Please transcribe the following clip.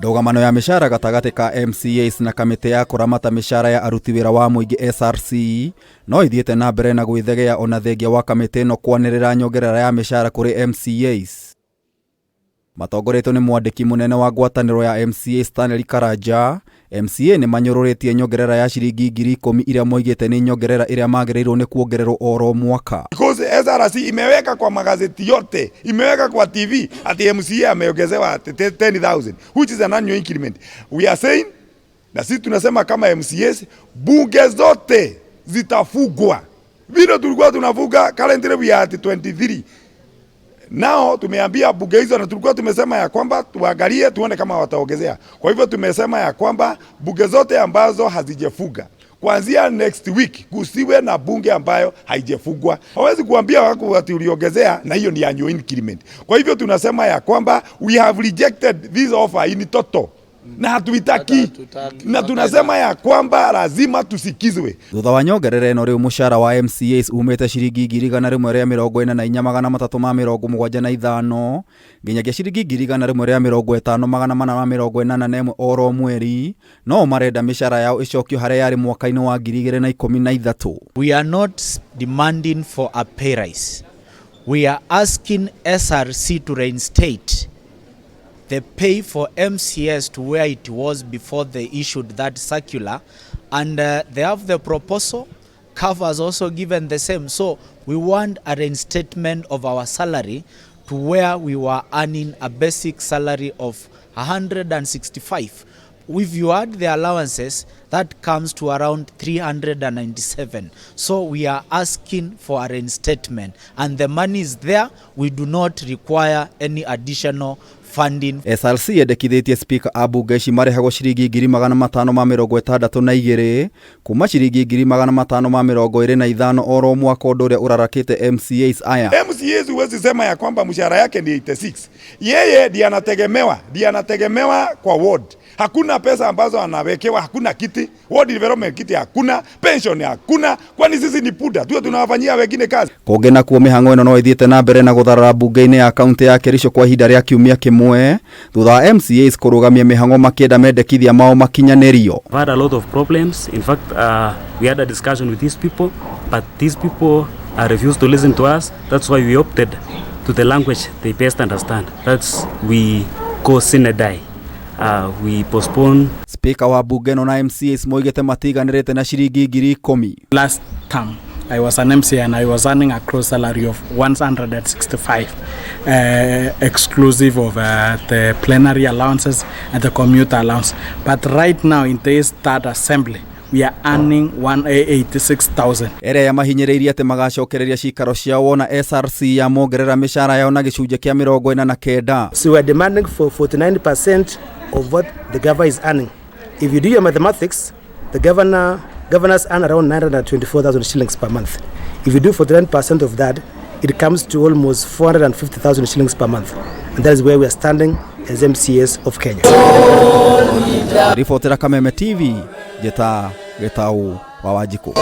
Ndũgamano ya mĩcara gatagatĩ ka MCAs na kamĩtĩ ya kũramata mĩcara ya aruti wĩra wa mũingĩ SRC no ithiĩte na mbere na gwĩthegea ona thengia wa kamĩtĩ ĩno kwanĩrĩra nyongerera ya mĩcara kũrĩ MCAs. Matongoretio nĩ mwandĩki mũnene wa ngwatanĩro ya MCA Stanley Karanja, MCA nĩ manyũrũrĩtie nyongerera ya ciringi 10,000 iria moigĩte nĩ nyongerera ĩrĩa magĩrĩirwo nĩ kuongererwo oro mwaka. Because SRC imeweka kwa magazeti yote, imeweka kwa TV ati MCA ameongezewa 10,000, which is an annual increment. We are saying, na sisi tunasema kama MCAs, bunge zote zitafungwa. Vile tulikuwa tunafunga, currently we are at 23. Nao tumeambia bunge hizo, na tulikuwa tumesema ya kwamba tuangalie tuone kama wataongezea. Kwa hivyo tumesema ya kwamba bunge zote ambazo hazijafunga kuanzia next week, kusiwe na bunge ambayo haijafungwa. Hawezi kuambia wako ati uliongezea na hiyo ni annual increment. Kwa hivyo tunasema ya kwamba we have rejected this offer in toto na hatuitaki, na tunasema ya kwamba lazima tusikizwe. Thutha wa nyongerera ĩno, rĩu mũcara wa MCAs umĩte ciringi 144,375 nginyagia ciringi 150,481 oro mweri. No marenda mĩcara yao ĩcokio harĩa yarĩ mwaka-inĩ wa 2013. We are not demanding for a pay rise. We are asking SRC to reinstate the pay for MCAs to where it was before they issued that circular. And they have the proposal. CAF has also given the same. So we want a reinstatement of our salary to where we were earning a basic salary of 165. If you add the allowances, that comes to around 397. So we are asking for a reinstatement, and the money is there. We do not require any additional funding. SRC yendekithĩtie speaker a bunge ici marĩhagwo ciringi 562,000 kuma ciringi 525,000 oro mwaka, ũndũ ũrĩa ũrarakĩte MCAs aya. MCAs huwezi sema ya kwamba mshahara yake ni 86. Yeye ndiye anategemewa, ndiye anategemewa kwa ward. Hakuna pesa ambazo anawekewa, hakuna kiti, ward development kiti hakuna, pension hakuna. Kwani sisi ni punda tuwe tunawafanyia wengine kazi? Kũngĩ nakuo, mĩhang'o ĩno no ĩthiĩte na mbere na gũtharara bunge-inĩ ya kaunti ya Kericho kwa ihinda rĩa kiumia kĩmwe thutha wa MCAs kũrũgamia mĩhang'o makĩenda mendekithia mao makinyanĩrio. We've had a lot of problems. In fact, we had a discussion with these people, but these people refused to listen to us. That's why we opted to the language they best understand. That's we go sine die. We postpone. Speaker wa bunge ĩno na MCAs moigĩte matiganĩrĩte na ciringi 10,000. Last term, I was an MCA and I was earning a gross salary of 165, exclusive of the plenary allowances and the commuter allowance. But right now, in this third assembly, we are earning 186,000. Ĩrĩa yamahinyĩrĩirie atĩ magacokereria cikaro ciao wona SRC yamongerera mĩcara yao na gĩcunjĩ kĩa 49. So we are demanding for 49% of what the governor is earning. If you do your mathematics, the governors earn around 924,000 shillings per month. If you do 49% of that, it comes to almost 450,000 shillings per month. And that is where we are standing as MCAs of Kenya. Ribotera Kameme TV, Gĩta Gĩtau wa Wanjikũ.